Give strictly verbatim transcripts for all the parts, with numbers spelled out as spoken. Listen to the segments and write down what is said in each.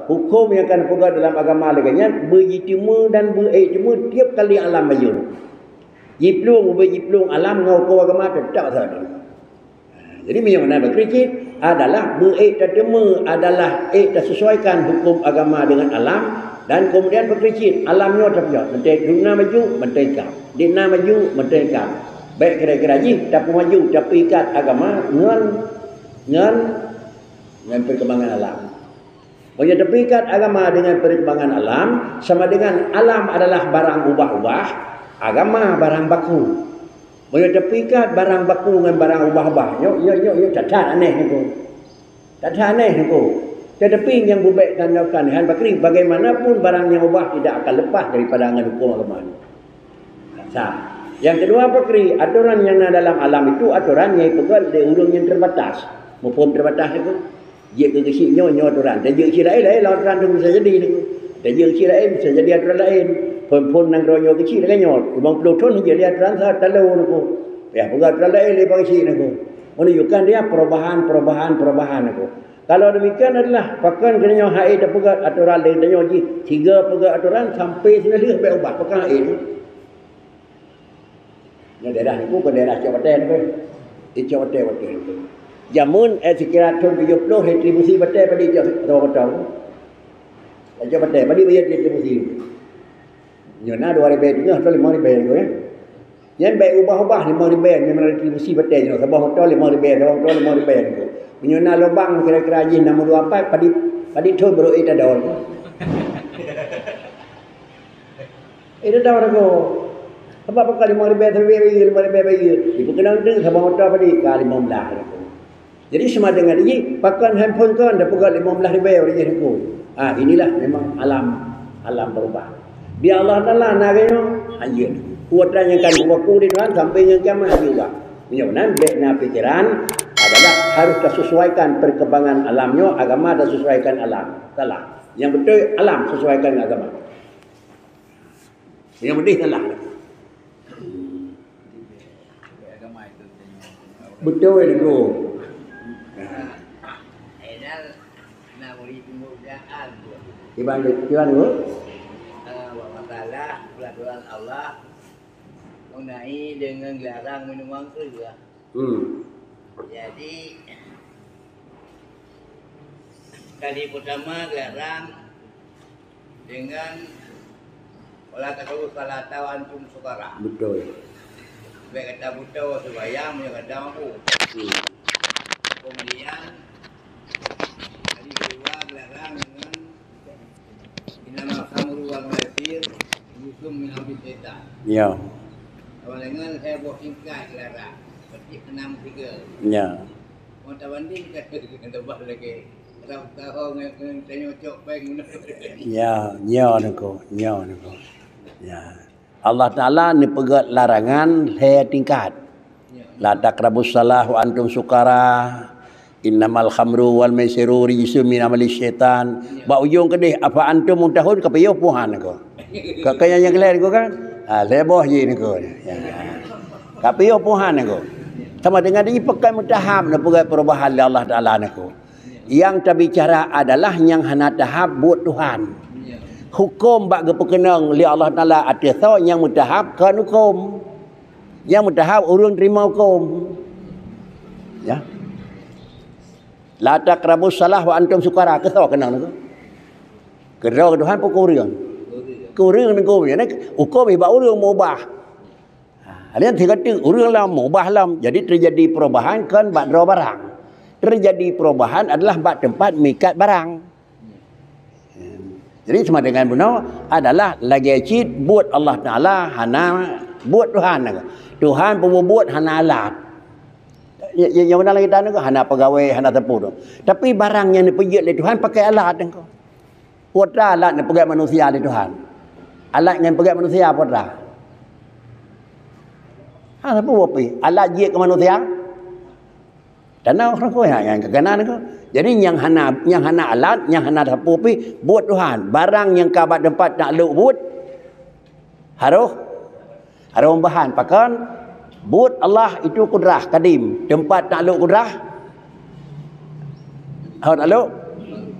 Huköm nyang ka neupeugah dalam agama lagée nyan beujiteumé dan beuék teumé tieb kali alam bayeue. Jiplueng ubé jiplueng alam ngon huköm agama teutap sabe. Jadi meunyoe meunan bak keucit adalah beuék tateumé adalah ék tasesuaikan huköm agama deungon alam dan keumudian bak keucit alam nyoe tapiôh mantong na maju mantong ka. Di na maju mantong ka. Bék kira-kira jih tapeumaju tapeuikat agama ngon ngon ngon perkembangan alam. Meunyoe tapeuikat agama deungon perkembangan alam sama dengan alam adalah barang ubah-ubah, agama barang baku. Meunyoe tapeuikat barang baku ngon barang ubah-ubah, nyoe nyoe nyoe nyoe that-that aneh nyoe. That-that aneh nyoe. Tetapi nyang beubék dan nyang keuanehan bakri bagaimanapun barang nyang ubah tidak akan lepas daripada ngon huköm agama nyoe. Sa. Nyang keudua bakri atoran nyang na dalam alam itu atoran nyang peugét lé ureuëng nyang terbatas. Muphom terbatas nyoe. Jeuet keu geuchik nyoe nyoe atoran. Tajeuet cit laén laén lam atoran tu bisa jadi nyoe. Tajeuet cit laén bisa jadi atoran laén. Phon-phon nanggroe nyoe geuchik lagée nyoe. Limong ploh thon jeuet lé atoran sa talo nyoe. Yah peugah atoran laén lé bak geuchik nyoe. Menunjukkan dia perubahan perubahan perubahan nyoe. Kalau demikian adalah pakon keunoe nyoe hai tapeugét atoran lé tanyoe jih tiga peugét atoran sampai sinoe lheueh bék ubah pakon hai nyoe. Nyoe daerah nyoe bukan daerah cok batée nyoe. Icok batée batée nyoe. Jameun eh sikira thon tujoh ploh retribusi batée padit cok batée. Cok batée padit bayar retribusi. Nyoe na dua ribée teungoh atau lima ribée nyoe. Nyan bék ubah-ubah lima ribée nyoe retribusi batée nyoe saboh moto lima ribée saboh moto lima ribée nyoe. Meunyoe na lubang kira-kira jih enam dua empat padit padit thon baru eh tador. Eh, dah tahu dah ko. Sebab pakon lima ribée, lima ribée bayeue, lima ribée bayeue. Ipeukeunong tu saboh moto padit ka lima belas dah ko. Jadi sama dengan ini, pakon handphone kon dah peugah lima belas ribée udah jadi ko. Ah, inilah memang alam alam berubah. Di Allah Taala na geuno, anjeun. Kuat nyang kan kuat di Tuhan sampai nyang kiamat juga. Meunyoe nan bék na pikiran adalah harus tasesuaikan perkembangan alam nyoe, agama tasesuaikan alam. Salah. Yang betul alam sesuaikan agama. Yang pedih salah. Betul itu. Iban iban tu. Masalah peraturan Allah mengenai dengan larang minuman keras. Hmm. Jadi kali pertama larang dengan wala taqrabu salata wa antum sukara. Betul. Baik kata buta sembahyang punya kata mampu. Hmm. Kemudian kali kedua larang dengan innamal khamru wal maisir rijsun min amali syaitan. Ya. Awak dengan saya buat singkat larang. Berarti enam tiga. Ya. Mau tawanding kata tebak lagi. Rab tahu ngan tanya cok peng. Ya, ya niko, ya niko. Ya. Allah Taala neupeugét larangan lhée tingkat. La taqrabus shalah wa antum sukara. Innamal khamru wal maisiru rijsun min amali syaitan. Bak ujong keudeh apa antum muntahun ka piôh puhan ko. Ka kaya nyang lain ko kan? Ha, lhée boh ji niko. Ya. Ka piôh puhan ko. Sama dengan ini pakon meutahap neupeugét perubahan lé Allah Taala niko. Yang tabicara adalah nyang hana tahap buet Tuhan. Hukum bak geupeukeunong lé Allah Taala ateueh soe nyang meutahap kon hukum. Nyang meutahap ureuëng terima hukum. Ya. La taqrabus shalah wa antum sukara keu soe keunong niko. Keu droe Tuhan pun keu ureuëng. Keu ureuëng niko nyan hukum bak ureuëng meubah. Ha, nyan sigoe teuk ureuëng lom meubah lom. Jadi terjadi perubahan kon bak droe barang. Terjadi perubahan adalah bak tempat mikat barang. Jadi sama dengan bunoe adalah lagée cit buet Allah Taala hana buet Tuhan. Tuhan peubuet hana alat. Ya, ya, yang beuna lagée taneuh hana pegawai, hana teupeu tu. Tapi barang nyang neupeujeuet lé Tuhan pakai alat engko. Peue atra alat neupeugét manusia lé Tuhan? Alat nyang peugét manusia peue atra? Ha, sapeue pi? Alat jeuet keu manusia? Tanoh rukui ha nyang keukanan tu. Jadi nyang hana nyang hana alat, nyang hana sapeue pi buet Tuhan. Barang nyang ka bak teumpat taklok buet harôh harôh bahan pakon buet Allah itu kudrah kadim. Teumpat taklok kudrah. Harôh taklok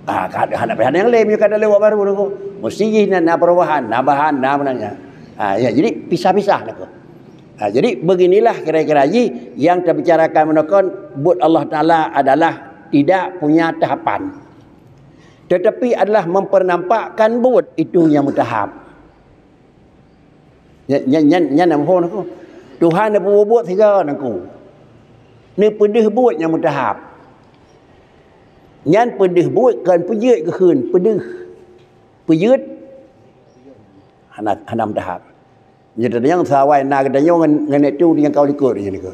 Ah, ka hana payah nyang lé, meunyoe ka dalem awak barô nangku. Mesti jih na, na perubahan, na bahan, na meunan nyan. Ah, ya, jadi pisah-pisah nangku. Ah, jadi beginilah kira-kira jih yang terbicarakan meunokon buet Allah Taala adalah tidak punya tahapan. Tetapi adalah mempernampakkan buet itu yang mutahap. Nyan, nyan, nyan, nyan na muphom nangku. Tuhan neupeubuet sigoe nangku. Neupeudeuh buet nyang mutahap. Nyan peudeuh buet kon peujeuet geukheun, peudeuh. Peujeuet hana, hana mutahap. Nyoe teunyang sawai na geutanyoe ngon, ngon itu nyang ka u likot nyan nangku.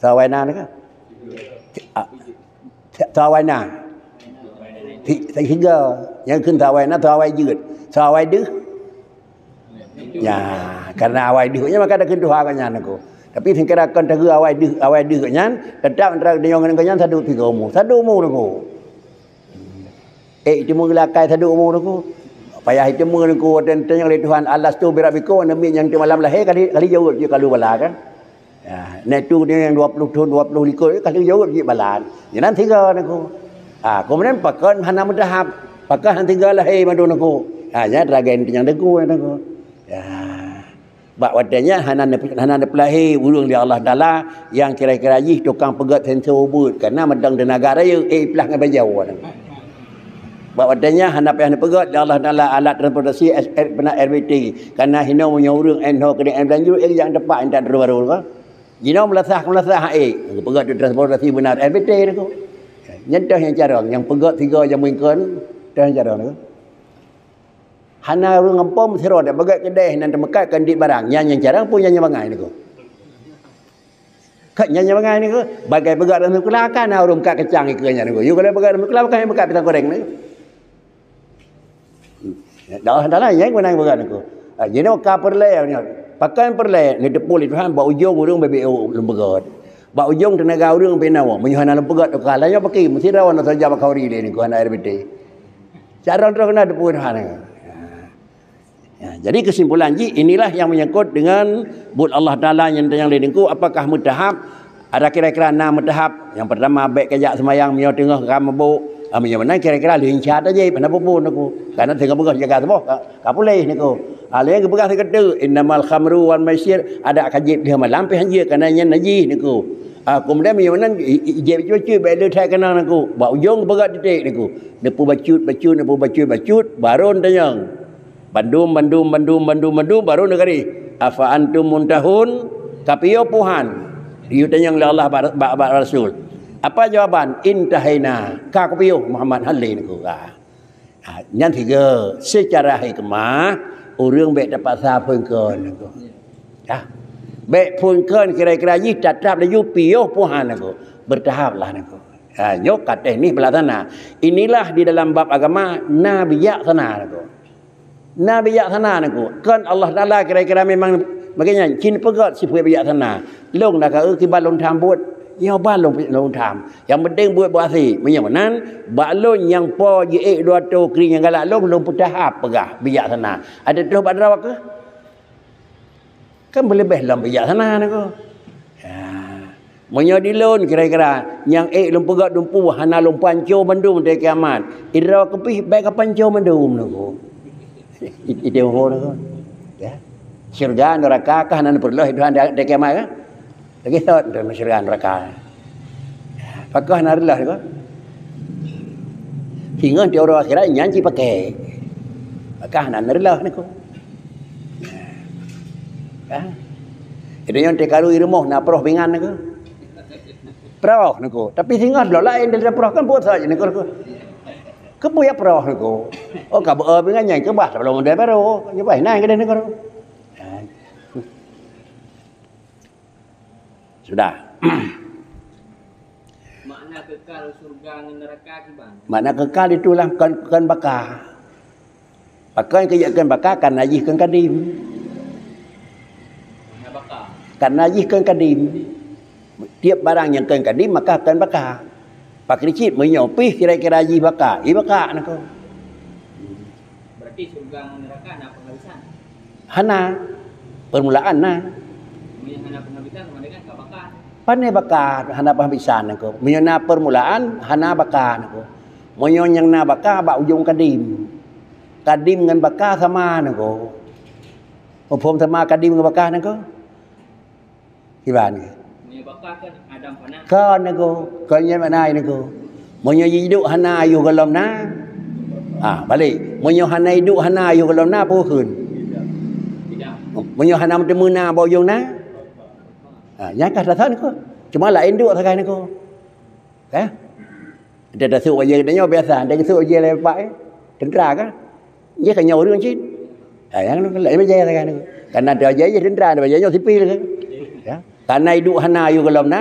Sawai na nangku. Ah, sawai na. Ti-, tiga. Nyang kheun sawai na, sawai jeuet. Sawai deuh. Ya, karena awai deuh nyan maka takheun tuha geuh nyan nangku. Tapi singkira kon takheun awai deuh, awai deuh nyan, tetap antara geutanyoe ngon geuh nyan saduek tiga umu. Saduek umu nangku. Eh, itu meugeulakai saduek umu nangku. Payah itu nangku, watèe tanyong lé Tuhan, "Alastu birabbikum?" Namiet nyang teumalam lahé, kali, kali jaweueb jih kalu bala kan. Ya, na itu nyang dua puluh thon, dua puluh likot, ka lheueh jaweueb jih balan. Nyan tiga nangku. Ha, keumudian pakon hana mutahap, pakon hana tiga lahé mandum nangku. Ha, nyan lagèe nyang teungku nangku. Ya. Bak watèe nyan hana ne-, hana neupeulahé ureueng lé Allah Taala nyang kira-kira jih tukang peugöt sensor buet, karena meudong teunaga rayeuk, eh, iplah ngon bajèe nangku. Bak watèe nyan hana payah neupeugöt lé Allah Taala alat transportasi S-, R-, peunak R B T, karena hinoe meunyoe ureueng eh, hinoe keudéh eh, beulanjô, eh, jak teumpat intat droe barô ka. Jinoe meulasah, meulasah, eh, geupeugöt di transportasi beuna R B T nangku. Nyan toh nyang carông, nyang peugöt tiga jamén kon, toh nyang carông nangku. Hana ureueng gampông sidroe dak peugöt keudéh nan teumeukat kon dit barang, nyan nyang carông peue nyan nyang bangai nangku. Ka nyan nyang bangai nangku, bagai peugöt lam sikula ka na ureueng kat kacang ikeue nyan nangku. Yue kalau peugöt lam sikula bukan peugöt pisang goreng nangku. Dah, dah lah, nyang menang beurani ku. Ah, jinoe ka peureulèe nyoe. Pakon peureulèe, neuteupeue lé Tuhan bak ujong ureueng bèk-bèk lôn peugöt. Bak ujong teunaga ureueng bèk na woe. Meunyoe hana lôn peugöt teuka, lah nyoe paki, meusidroe na saja bak khauri lé nangku hana R B T. Carông troh keuneuk teupeue Tuhan nyoe. Ya, jadi kesimpulan jih, inilah yang menyangkut dengan buet Allah Taala nyang tanyong lé nangku, apakah meutahap? Ada kira-kira na meutahap. Yang pertama, bèk kajak seumayang meunyoe teungoh ka mabök. Ah, meunyoe meunan kira-kira lheuh insya tajép, hana peue-peue nangku. Karena teungoh beugöt jaga tuboh, ka, ka puléh nangku. Ah, lheuh geupeugah sigoe teuk, "Innamal khamru wal maisir," ada ka jép lheuh malam pih hanjeuet, karena nyan najih nangku. Ah, keumudian meunyoe meunan, i-, i-, jép bacut-bacut, bèk lheuh that keunong nangku. Bak ujong geupeugah titék nangku. Neupeubacut-bacut, neupeubacut-bacut, barô neutanyong. Bandum, bandum, bandum, bandum, bandum, baru neugaréh. "Afa antum muntahun?" Ka piôh peue han? Geutanyong lé Allah bak, bak, bak Rasul. Apa jawaban? "Intahaina." Ka kupiôh Muhammad, han lé nangku. Ha. Ha, nyan sigoe, secara hikmah, ureueng bèk tapaksa phon kon nangku. Ya. Bèk phon kon kira-kira jih tatap laju piôh peue han nangku. Bertahap lah nangku. Ha, nyoe ka teknik pelaksana. Inilah di dalam bab agama na bijaksana nangku. Na bijaksana nangku. Kon Allah Taala kira-kira memang bagainyan, cit neupeugöt sifeuet bijaksana. Lôn na ka eu kiban lôn tham buet, nyoe ban lôn, lôn tham. Nyang penting buet beuhasé. Meunyoe meunan, bak lôn nyang po jiék dua toe kri nyang galak lôn, lôn peutahap peugah bijaksana. Ada troh bak droe keuh? Kan beuleubeh lom bijaksana nangku. Ya. Meunyoe di lôn kira-kira, nyang ék lôn peugöt dumpeue hana lôn panco mandum di kiamat. Idroe keupih bèk ka panco mandum nangku. It-, itu ho nangku. Ya. Syurga, neraka kah hana neupeureuloh Tuhan di, di kiamat kah? Lagèe thot syurga, neraka. Pakon hana reuloh nangku. Singoh di uroe akhirat nyan cit pakèk. Pakon hana reuloh nangku. Ha? Jadi nyang teukaru i rumoh na proh pingan nangku. Proh nangku. Tapi singoh lom laén dari proh kan buet saja nangku. Keupeue jak proh nangku. Oh, ka beu pingan nyan keubah sebelum model baru. Nyoe bah nyan keudeh nangku. Ha. Sudah. Makna kekal syurga ngon neraka kiban? Makna kekal itulah kon, kon baka. Pakon keu jeuet kon baka, karena jih kon kadim. Makna baka. Karena jih kon kadim. Tiep barang nyang kon kadim maka kon baka. Pakri cit meunyoe pih kira-kira jih baka, jih baka nangku. Berarti syurga ngon neraka na penghabisan? Hana. Permulaan na. Meunyoe hana penghabisan, berarti kan ka baka. Pane baka hana penghabisan nangku. Meunyoe na permulaan, hana baka nangku. Meunyoe nyang na baka bak ujong kadim. Kadim ngon baka sama niko. Muphom sama kadim ngon baka niko? Kiban. Meunyoe baka kan Adam fana. Kon niko, kon nyan makna niko. Meunyoe jiduek hana ayuh gohlom na. Ha, balik. Meunyoe hana iduek hana ayuh gohlom na, peue kheun? Tidak. Meunyoe hana meuteumé na bak ujong na. Ha, nyan ka rasa niko. Cuma laén duek sagai niko. Kan? Ada tasuk bajée geutanyoe biasa, ada tasuk bajée lé pak, eh. Tentera kan? Jih kan nyoe ureueng cit. Ha, nyang laén bajée sagai niko. Karena ada bajée jih tentera, ada bajée nyoe sipil kan. Ya. Karena iduek hana ayuh gohlom na,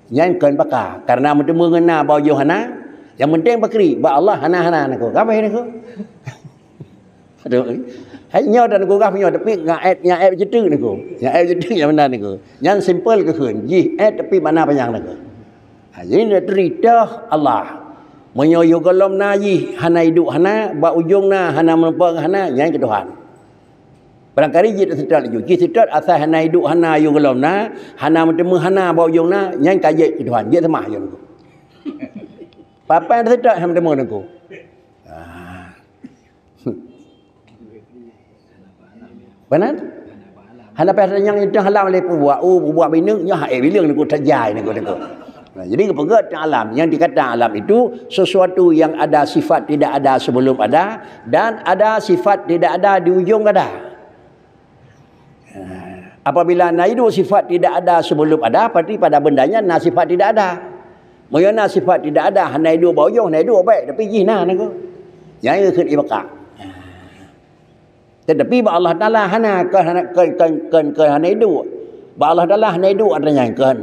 nyan kon baka. Karena meuteumé ngon na bak ujong hana, yang penting pakri, bak Allah hana-hana niko. Ka abéh niko. Aduh. Hai nyoe dan gugah nyoe, tapi ngaét, ngaét jeuteuk niko. Ngaét jeuteuk nyang meunan niko. Nyan simple keu kheun. Jih ét tapi makna panyang niko. Ha, jadi nak cerita Allah. Meunyoe yôh gohlom na jih hana iduek hana, bak ujong na hana meureumpok hana, nyan keu Tuhan. Barangkali jih teuseutôt laju. Jih seutôt asai hana iduek hana yôh gohlom na, hana meuteumé hana bak ujong na, nyan ka jeuet keu Tuhan. Jeuet seumah yôh niko. Papan teuseutôt hana meuteumé niko. Ah. Benar? Hana payah tanyong itu halam lé peubuak, oh, peubuak bineuk nyoe hai bileung niko tajai niko, niko. Nah, jadi geupeugah tentang alam. Yang dikata alam itu sesuatu yang ada sifat tidak ada sebelum ada dan ada sifat tidak ada di ujung ada. Nah, apabila na iduek sifat tidak ada sebelum ada, berarti pada benda nyan na sifat tidak ada. Meunyoe na sifat tidak ada, hana iduek bak ujong, hana iduek baik, tapi jih na niko. Nyan kheun ibaka. Tetapi bak Allah Taala hana, kon hana, kon, kon, kon, kon hana iduek. Bak Allah Taala hana iduek, artinya kon,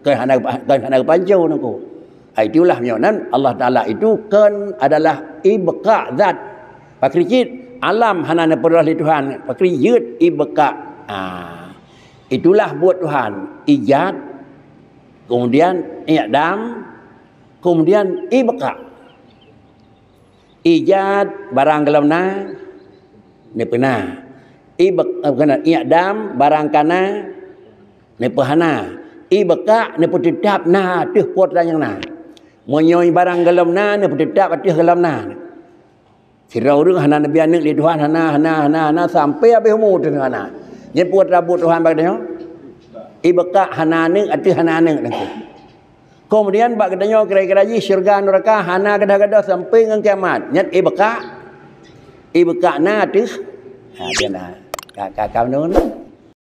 kon hana, kon hana geupanco niko. Ha, itulah meunyoe nan Allah Taala itu kon adalah ibaka zat. Pakri cit, alam hana neupeureuloh lé Tuhan, pakri jeuet ibaka. Ha. Itulah buet Tuhan, ijad, kemudian i'dam, kemudian ibaka. Ijad barang gohlom na, neupeuna. Ibak-, eh, bukan, i'dam barang kana, neupeuhana. Ibaka, neupeuteutab na ateueh peue nyang na. Meunyoe barang gohlom na, neupeuteutap ateueh gohlom na. Sidroe ureueng hana neubi aneuk lé Tuhan, hana, hana, hana, hana, sampai habéh umu teuh hana. Nyan peue atra buet Tuhan bak geutanyoe? Ibaka hana aneuk ateueh hana aneuk nangku. Kemudian bak geutanyoe kira-kira jih syurga nuraka hana gadôh-gadôh sampai ngon kiamat. Nyan ibaka, ibaka na ateueh. Ha, dia na. Ka, ka, ka,